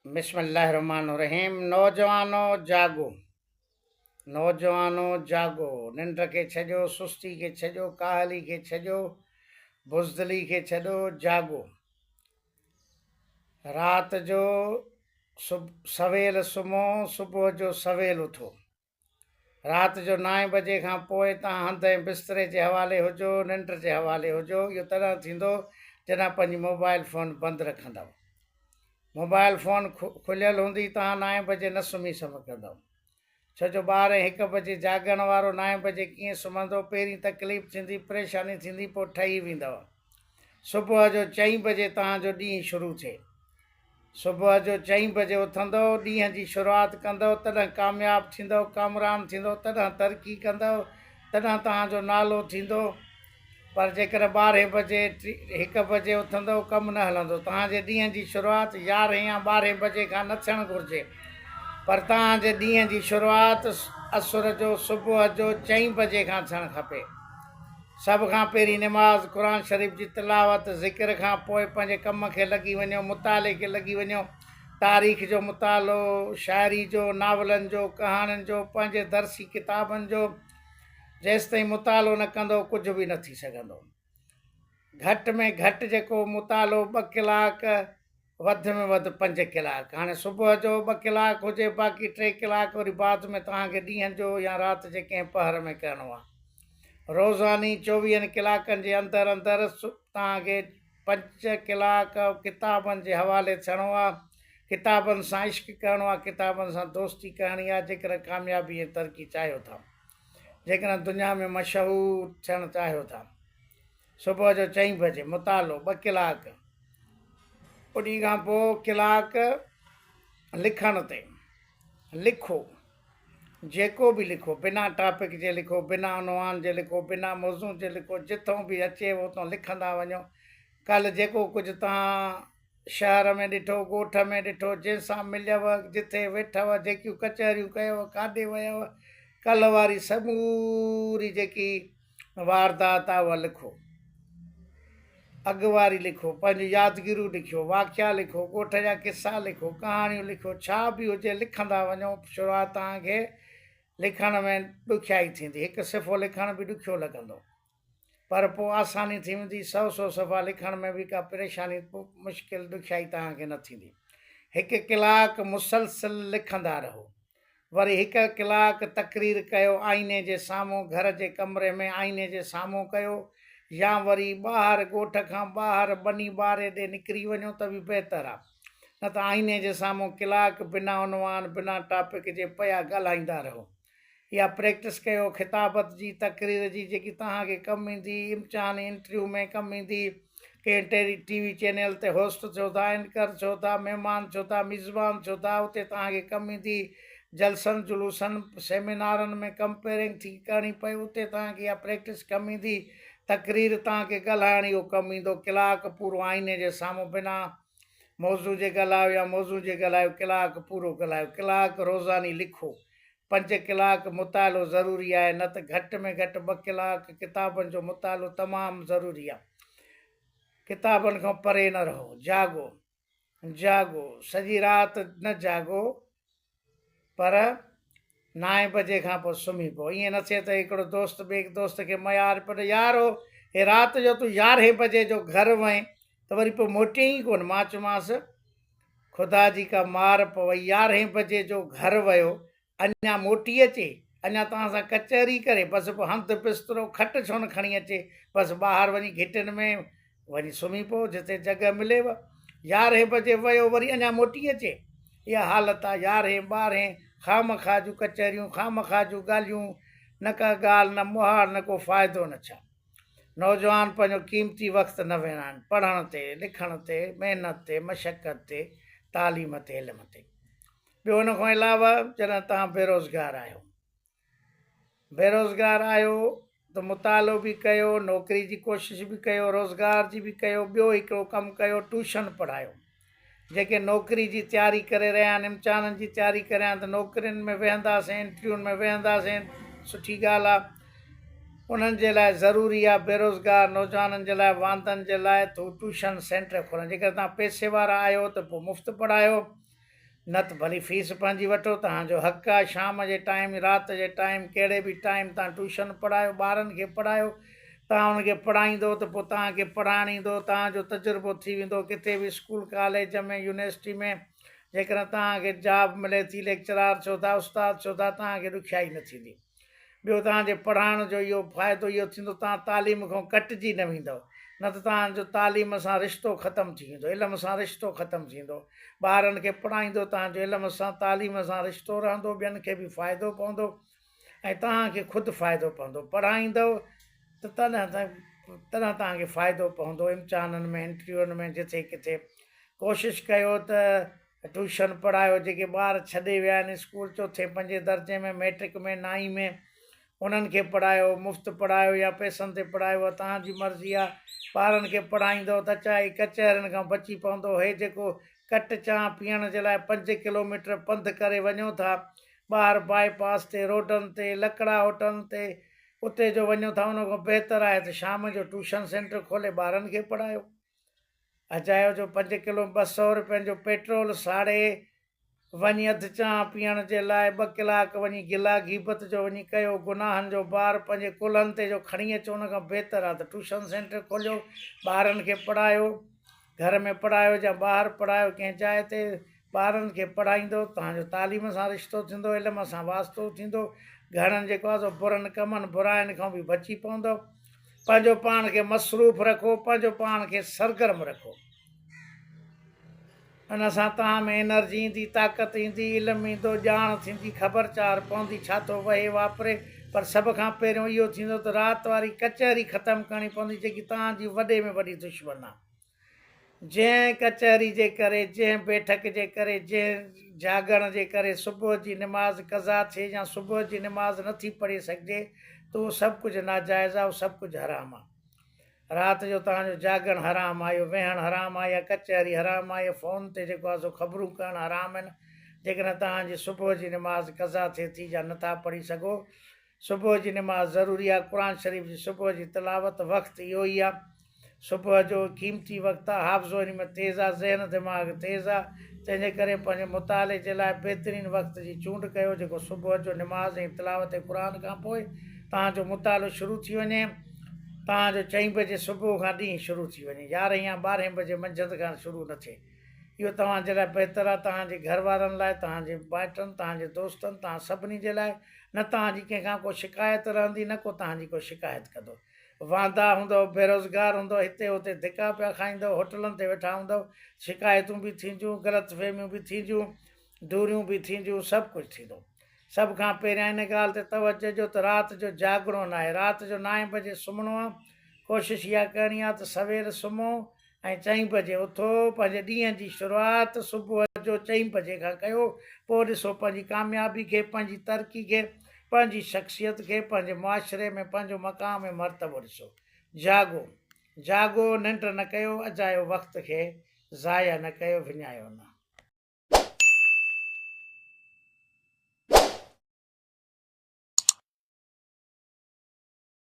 بسم الله الرحمن الرحيم نوجوانو جاڳو نوجوانو جاڳو ننڊ کي ڇڏيو سستي کي ڇڏيو ڪاهلي کي ڇڏيو بزدلي کي ڇڏو جاڳو رات جو سويل سمهو صبح جو سويل اٿو. رات جو نائين بجي کان پوء توهان هنڌ ۽ بستري جي حوالي هجو، ننڊ جي حوالي هجو، اهو تڏهن ٿيندو جڏهن پنهنجي موبائل فون بند رکندؤ. موبائل فون کليل هوندي توهان نائين بجي نه سمهي سگهندؤ. ڇو جو ٻارهين هڪ بجي جاڳڻ وارو نائين بجي ڪيئن سمهندو، پهرين تڪليف ٿيندي، پريشاني ٿيندي پوء ٺهي ويندؤ. صبح جو چئين بجي توهان جو ڏينهن شروع ٿئي. صبح جو چئين بجي اٿندؤ، ڏينهن جي شروعات ڪندؤ، تڏهن ڪامياب ٿيندؤ، ڪامران ٿيندؤ، تڏهن ترقي ڪندؤ، تڏهن توهان جو نالو ٿيندو. پر جيڪڏهن ٻارهين بجي، هڪ بجي اٿندؤ، ڪم نه هلندو. توهان جي ڏينهن جي شروعات يارهين يا ٻارهين بجي کان نه ٿيڻ گهرجي، پر توهان جي ڏينهن جي شروعات اسر جو، صبح جو، چئين بجي کان ٿيڻ کپي. سڀ کان پهرين نماز، قرآن شريف جي تلاوت، ذڪر کان پوء پنهنجي ڪم کي لڳي وڃو، مطالعي کي لڳي وڃو، تاريخ جو مطالعو، شاعري جو، ناولن جو، ڪهاڻين جو، پنهنجي درسي ڪتابن جو، جيستائين مطالعو نه ڪندؤ ڪجهه به نه ٿي سگهندو. گهٽ ۾ گهٽ جيڪو مطالعو ٻه ڪلاڪ وڌ ۾ وڌ پنج ڪلاڪ. هاڻي صبح جو ٻه ڪلاڪ هجي باقي ٽي ڪلاڪ وري بعد ۾ توهان کي ڏينهن جو يا رات جي ڪنهن پهر ۾ ڪرڻو آهي. روزاني چوويهن ڪلاڪن جي اندر اندر توهان کي پنج ڪلاڪ ڪتابن جي حوالي ٿيڻو آهي. ڪتابن سان عشق ڪرڻو آهي، ڪتابن سان دوستي ڪرڻي آهي جيڪڏهن ڪاميابي ۽ ترقي چاهيو ٿا. جيڪڏهن دنيا ۾ مشهور ٿيڻ چاهيو ٿا. صبح جو چئين بجي مطالعو ٻه ڪلاڪ انهي کان پوء ڪلاڪ لکڻ تي لکو جيڪو به لکو بنا ٽاپڪ جي لکو بنا عنوان جي لکو بنا موضوع جي لکو جتون به اچي اتون لکندا وڃو ڪالهه جيڪو ڪجهه توهان شهر ۾ ڏٺو، ڳوٺ ۾ ڏٺو، جنهن سان مليو، جٿي ويٺؤ، جيڪيون ڪچهريون ڪيو، ڪاڏي ويؤ، ڪلهه واري سموري جيڪي واردات آ اها لکو. اڳ واري لکو، پنهنجون يادگيريون لکيو، واقعا لکو، ڳوٺ جا قصا لکو، ڪهاڻيون لکو، ڇا به هجي لکندا وڃو، شروعات توهان کي لکڻ ۾ ڏکيائي ٿيندي، هڪ صفحو لکڻ به ڏکيو لڳندو. پر پوء آساني ٿي ويندي، سئو سئو صفحا لکڻ ۾ به ڪا پريشاني، مشڪل، ڏکيائي توهان کي نه ٿيندي. هڪ ڪلاڪ مسلسل لکندا رهو. وري هڪ ڪلاڪ تقرير ڪيو، آئيني جي سامهون، گهر جي ڪمري ۾ آئيني جي سامهون ڪيو يا وري ٻاهر ڳوٺ کان ٻاهر ٻني ٻاري ڏي نڪري وڃو ته به بهتر آ. نه ته آئيني جي سامهون ڪلاڪ بنا عنوان، بنا ٽاپڪ جي پيا ڳالهائيندا رهو. اها پريڪٽس ڪيو خطابت جي تقرير جي جيڪي توهان کي ڪم ايندي امتحاني انٽرويو ۾ ڪم ايندي ڪنهن ٽيلي ٽي وي چينل تي هوسٽ ٿيو ٿا اينڪر ٿيو ٿا مهمان ٿيو ٿا ميزبان ٿيو ٿا اتي توهان کي ڪم ايندي جلسن جلوسن سيمينارن ۾ ڪمپيئرنگ ٿي ڪرڻي پئي اتي توهان کي اها پريڪٽس ڪم ايندي تقرير توهان کي ڳالهائڻ اهو ڪم ايندو ڪلاڪ پورو آئيني جي سامهون بنا موضوع جي ڳالهايو يا موضوع جي ڳالهايو ڪلاڪ پورو ڳالهايو ڪلاڪ روزاني لکو پنج ڪلاڪ مطالعو ضروري آهي نه ته گهٽ ۾ گهٽ ٻه ڪلاڪ ڪتابن جو مطالعو تمام ضروري آهي. ڪتابن کان پري نه رهو. جاڳو. جاڳو. سڄي رات نه جاڳو پر نائين بجي کان پوء سمهي پئو. ائين نه ٿئي ته هڪڙو دوست ٻئي دوست کي ميار پيو ڏئي يار هو هي رات جو تون يارهين بجي جو گهر وئين ته وري پوء موٽين ئي ڪونه. مان چيومانس خدا جي ڪا مار پوي، يارهين بجي جو گهر ويو، اڃا موٽي اچي، اڃا توهان سان ڪچهري ڪري، بس پوء هنڌ بسترو کٽ ڇو نه کڻي اچي، بس ٻاهر وڃي گهٽين ۾ وڃي سمهي پئو، جتي جڳهه مليو. يارهين بجي ويو، وري اڃا موٽي اچي. اها حالت آ، يارهين ٻارهين، خامخواه جون ڪچهريون، خامخواه جون ڳالهيون، نه ڪا ڳالهه، نه مهاڙ، نه ڪو فائدو نه ڇا. نوجوان پنهنجو قيمتي وقت نه وڃائن پڙهڻ تي، لکڻ تي، محنت تي، مشقت تي، تعليم تي، علم تي. ٻيو ان کان علاوه جڏهن توهان بيروزگار آهيو، بيروزگار آهيو ته مطالعو به ڪيو، نوڪري جي ڪوشش به ڪيو، روزگار جي به ڪيو، ٻيو هڪڙو ڪم ڪيو ٽيوشن پڙهايو. جيڪي نوڪري جي تياري ڪري رهيا آهن، امتحانن جي تياري ڪري رهيا آهن ته نوڪرين ۾ ويهنداسين، انٽرويون ۾ ويهنداسين، سٺي ڳالهه آهي. انهن جي لاء ضروري آهي بيروزگار نوجوانن جي لاء واندن جي لاء ته هو ٽيوشن سينٽر کولن. جيڪڏهن توهان پئسي وارا آهيو ته پوء مفت پڙهايو. نه ته ڀلي فيس پنهنجي وٺو توهان جو حق آهي شام جي ٽائيم رات جي ٽائيم ڪهڙي به ٽائيم توهان ٽيوشن پڙهايو ٻارن کي پڙهايو توهان انهن کي پڙهائيندو ته پوء توهان کي پڙهائڻ ايندو توهان جو تجربو ٿي ويندو ڪٿي به اسڪول ڪاليج ۾ يونيورسٽي ۾ جيڪڏهن توهان کي جاب ملي ٿي ليڪچرار ٿيو ٿا استاد ٿيو ٿا توهان کي ڏکيائي نه ٿيندي. ٻيو توهان جي پڙهائڻ جو اهو فائدو اهو ٿيندو توهان تعليم کان ڪٽجي نه ويندؤ نه ته توهان جو تعليم سان رشتو ختم ٿي ويندو علم سان رشتو ختم ٿيندو ٻارن کي پڙهائيندو توهان جو علم سان تعليم سان رشتو رهندو ٻين کي به فائدو پوندو ۽ توهان کي خود فائدو پوندو پڙهائيندؤ ته تڏهن تڏهن توهان کي فائدو پوندو امتحانن ۾ انٽرويوئن ۾ جٿي ڪٿي ڪوشش ڪيو ته ٽيوشن پڙهايو جيڪي ٻار ڇڏي ويا آهن اسڪول چوٿين پنجين درجي ۾ ميٽرڪ ۾ نائين ۾ انهن کي پڙهايو مفت پڙهايو يا پئسن تي پڙهايو اها توهان جي مرضي آهي ٻارن کي پڙهائيندو ته چاهي ڪچهرين کان بچي پوندو هي جيڪو ڪٽ چانهه پيئڻ جي لاء پنج ڪلوميٽر پنڌ ڪري وڃو ٿا ٻاهر باء پاس تي روڊن تي لڪڙا هوٽلن تي اتي جو وڃو ٿا ان کان بهتر آهي ته شام جو ٽيوشن سينٽر کولي ٻارن کي پڙهايو. اجايو جو پنج ڪلو 200 روپين جو پيٽرول ساڙي وڃي اڌ چانهه پيئڻ جي لاء ٻه ڪلاڪ وڃي گلا غيبت جو وڃي ڪيو گناهن جو بار پنهنجي ڪلهن تي جو کڻي اچو ان کان بهتر آ ته ٽيوشن سينٽر کوليو ٻارن کي پڙهايو گهر ۾ پڙهايو يا ٻاهر پڙهايو ڪنهن جاء تي ٻارن کي پڙهائيندو توهان جو تعليم سان رشتو ٿيندو علم سان واسطو ٿيندو گهڻن جيڪو آ سو برن ڪمن براين کان به بچي پوندو. پنهنجو پاڻ کي مصروف رکو، پنهنجو پاڻ کي سرگرم رکو. ان سان توهان ۾ انرجي ايندي، طاقت ايندي، علم ايندو، ڄاڻ ٿيندي، خبر چار پوندي ڇا ٿو وهي واپري. پر سڀ کان پهريون اهو ٿيندو ته رات واري ڪچهري ختم ڪرڻي پوندي جيڪي توهان جي وڏي ۾ وڏي دشمن آهي. جنهن ڪچهري جي ڪري، جنهن بيٺڪ جي ڪري، جنهن جاڳڻ جي ڪري صبح جي نماز قضا ٿئي يا صبح جي نماز نه ٿي پڙهي سگهجي ته اهو سڀ ڪجهه ناجائز آهي، اهو سڀ ڪجهه حرام آهي. رات جو توهان جو جاڳڻ حرام آهي، اهو ويهڻ حرام آهي، اها ڪچهري حرام آهي، اهو فون تي جيڪو آهي سو خبرون ڪرڻ حرام آهن. جيڪڏهن توهان جي صبح جي نماز قضا ٿئي ٿي يا نه ٿا پڙهي سگهو صبح جي نماز ضروري آ، قرآن شريف جي صبح جي تلاوت وقت اهو ئي آ، صبح جو قيمتي وقت آ، حافظو ان ۾ تيز آ، ذهن دماغ تيز آ، تنهن جي ڪري پنهنجي مطالعي جي لاء بهترين وقت جي چونڊ ڪيو جيڪو صبح جو نماز ۽ تلاوت قرآن کان پوء توهان جو مطالعو شروع ٿي وڃي، توهان جو چئين بجي صبح کان ڏينهن شروع ٿي وڃي، يارهين يا ٻارهين بجي منجهند کان شروع نه ٿئي. اهو توهان جي لاء بهتر آهي، توهان جي گهر وارن لاء، توهان جي مائٽن، توهان جي دوستن، توهان سڀني جي لاء، نه توهان جي ڪنهن کان ڪو شڪايت رهندي، نه ڪو توهان جي ڪو شڪايت ڪندو. واندا هوندؤ، بيروزگار هوندؤ، هتي هتي ڌڪا پيا کائيندؤ، هوٽلن تي ويٺا هوندؤ، شڪايتون به ٿينديون، غلط فهميون به ٿينديون، دوريون به ٿينديون، سڀ ڪجهه ٿيندو. سڀ کان پهريان ان ڳالهه تي توجهه ڏيو ته رات جو جاڳڻو ناهي، رات جو نائين بجي سمهڻو آهي، ڪوشش اها ڪرڻي آهي ته سوير سمهو ۽ چئين بجي اٿو، پنهنجي ڏينهن جي شروعات صبح جو چئين بجي کان ڪيو، پوء ڏسو پنهنجي ڪاميابي کي، پنهنجي ترقي کي، پنهنجي شخصيت کي، پنهنجي معاشري ۾ پنهنجو مقام ۽ مرتبو ڏسو. جاڳو، جاڳو، ننڊ نه ڪيو، اجايو وقت کي ضايع نه ڪيو، وڃايو نه.